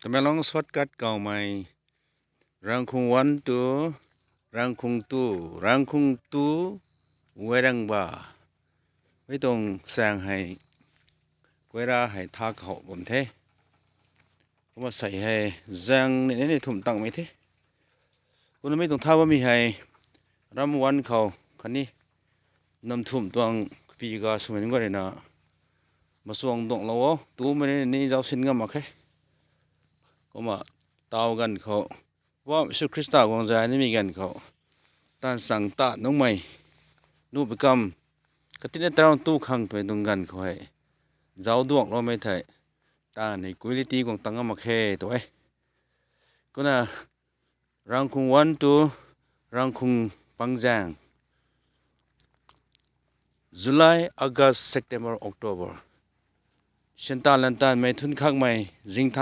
Tamenglong shortcut ເກົ່າໃໝ່ Rangkhung one to Rangkhung two, Rangkhung two Wairengba. ໄວ້ຕົງແຊງໄຫ ກວຍຣາໄຫ ທາເຂົ້າບົນເທ ກໍມາໃສ່ໄຫແຊງ ນີ້ໆ ທຸ່ມຕັ້ງໄວ້ເທ ກຸນໄໝຕົງທ້າວວ່າມີໄຫ ຣຳວັນເຂົາ ຄັນນີ້ ນ້ຳຖ້ວມຕວງ ປີກາສຸເມັນກໍໄດ້ນະ ມາຊ່ວງດອງລາວ ຕູມານີ້ ນີ້ເຈົ້າຊິນງາມມາແຄ ກໍມາຕາວກັນເຂົາ ວ່າເຊຄຣິສຕາກວາງຈານີ້ມີກັນເຂົາ ຕານສັງຕານນົງໃໝ່ ນູປະກຳ ກະຕິນະຕາລອງຕູ້ຄັງໄປຕົງກັນເຂົາໃຫ້ ເຈົ້າດວງລອໄມ້ໄທ ຕານໃຫ້ກຸຍລິຕີກວາງຕັງງາມມາແຄຕົວເອ ກໍນະ Rangkhung one to Rangkhung Pangjang, July, August, September, October. ເສັ້ນທາງລັນຕັນ ໄມທຸນຄັກໃໝ່ ຊິງທາ